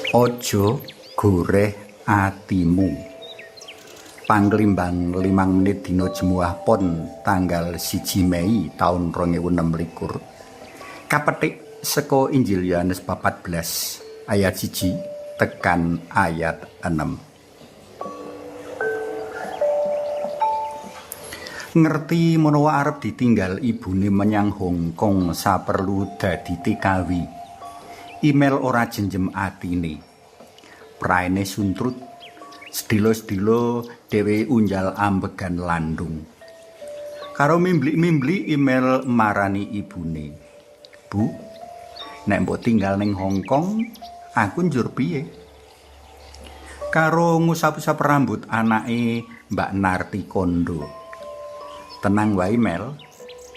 Aja goreh atimu. Panglimbang 5 menit dina Jemuah Pon tanggal 1 Mei taun 2026. Kapetik saka Injil Yohanes 14 ayat 1 tekan ayat 6. Ngerti menawa arep ditinggal ibune menyang Hong Kong saperlu dadi TKW. Email ora jenjem atine. Praene suntrut. Sedilo-sedilo dhewe unjal ambegan landung. Karo mimblik-mimblik email marani ibune. Bu, nek mbok tinggal ning Hong Kong, aku njur piye? Karo ngusap-usap rambut anake Mbak Narti kondo. Tenang wae Mel,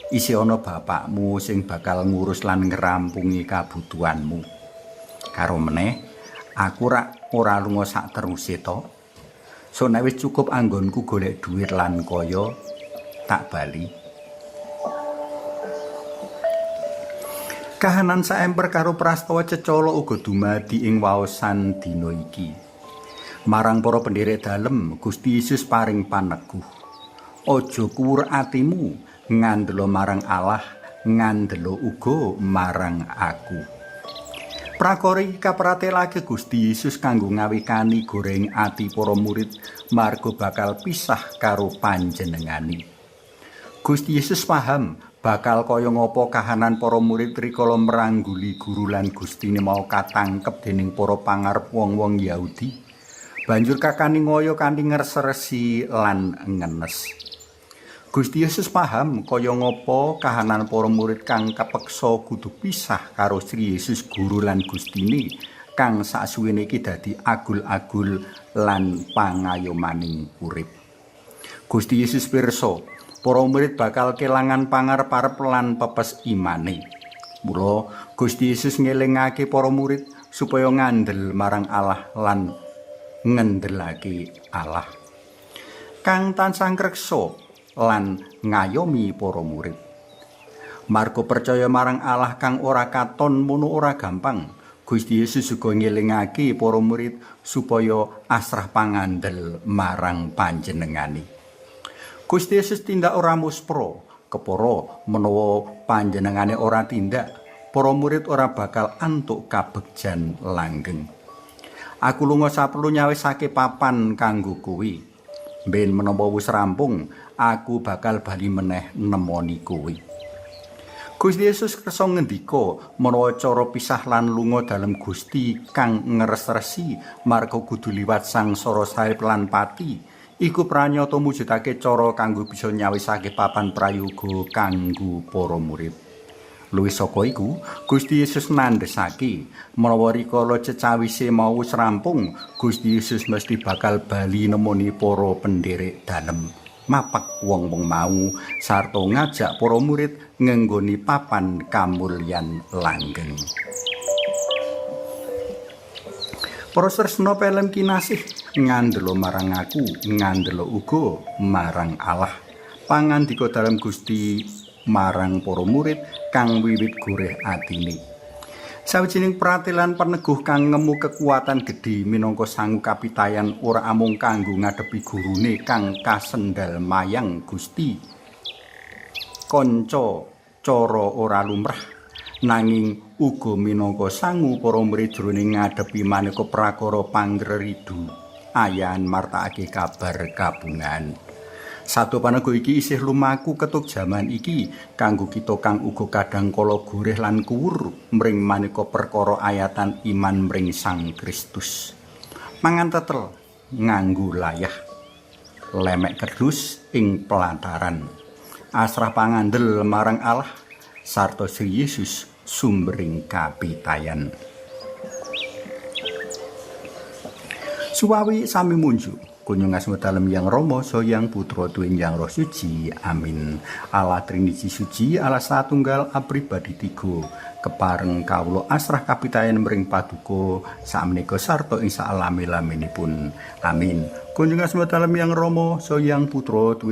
isih ana bapakmu sing bakal ngurus lan ngrampungi kabutuhanmu. Karo meneh, aku rak ora lunga sak teruse to. So nek wis cukup anggonku golek dhuwit lan kaya tak bali. Kahanan saemper karo prastawa cecala uga dumadi ing waosan dina iki. Marang para penderek dalem, Gusti Yesus paring paneguh. Aja kuwur atimu, ngandela marang Allah, ngandela uga marang aku. Prakara iki kapratelake Gusti Yesus kanggo ngawikani goreng ati para murid marga bakal pisah karo panjenengane. Gusti Yesus paham bakal kaya ngapa kahanan para murid rikala merangguli guru lan gustine mau katangkep dening para pangarep wong-wong Yahudi. Banjur kakani ngoyo kanthi ngreseresi lan ngenes. Gusti Yesus paham kaya ngapa kahanan para murid kang kepeksa kudu pisah karo Sri Yesus guru lan gustine kang saksuwene iki dadi agul-agul lan pangayomaning urip. Gusti Yesus pirsa para murid bakal kelangan pangarep-arep lan pepes imane. Mula Gusti Yesus ngelingake para murid supaya ngandel marang Allah lan ngendelake Allah kang tansah ngreksa lan ngayomi para murid. Marga percaya marang Allah kang ora katon mono ora gampang, Gusti Yesus uga ngelingake para murid supaya asrah pangandel marang panjenengane. Gusti Yesus tindak ora muspra, kepara menawa panjenengane ora tindak, para murid ora bakal antuk kabegjan langgeng. Aku lunga saperlu nyawisake papan kanggo kowe. Ben menapa wis rampung, aku bakal bali meneh nemoni kowe. Gusti Yesus kersa ngendika menawa cara pisah lan lunga dalem Gusti kang ngres-resi marga kudu liwat sangsara salib lan pati, iku pranyata mujudake cara kanggo bisa nyawisake papan prayoga kanggo para murid. Luwih saka iku, Gusti Yesus nandhesake menawa rikala cecawise mau wis rampung, Gusti Yesus mesti bakal bali nemoni para penderek dalem, mapak wong-wong mau sarta ngajak para murid ngenggoni papan kamulyan langgeng. Para sresna pelem kinasih, ngandela marang aku, ngandela uga marang Allah. Pangandika dalem Gusti marang para murid kang wiwit goreh atine. Sawijining pratelan peneguh kang ngemu kekuatan gedhe minangka sangu kapitayan ora amung kanggo ngadepi gurune kang kasendal mayang Gusti. Kanca cara ora lumrah, nanging uga minangka sangu para murid jroning ngadepi maneka prakara pangreridu ayan martakake kabar kabungan. Satu paneguh iki isih lumaku ketuk jaman iki kanggo kita kang uga kadang kala goreh lan kuwur mring maneka perkara ayatan iman mring Sang Kristus. Mangan tetel nganggo layah, lemek kerdus ing pelataran, asrah pangandel marang Allah sarta Sri Yesus sumbering kapitayan. Suwawi sami munjuk. Kunjung asma dalem Yang Rama, Yang Putra, tuwin Yang Roh Suci. Amin. Allah Triniti Suci, Allah satunggal apribadi tiga. Kepareng kawula asrah kapitayan mring paduka sakmenika sarta ing salami-laminipun. Amin. Kunjung asma dalem Yang Rama, Yang Putra, tuwin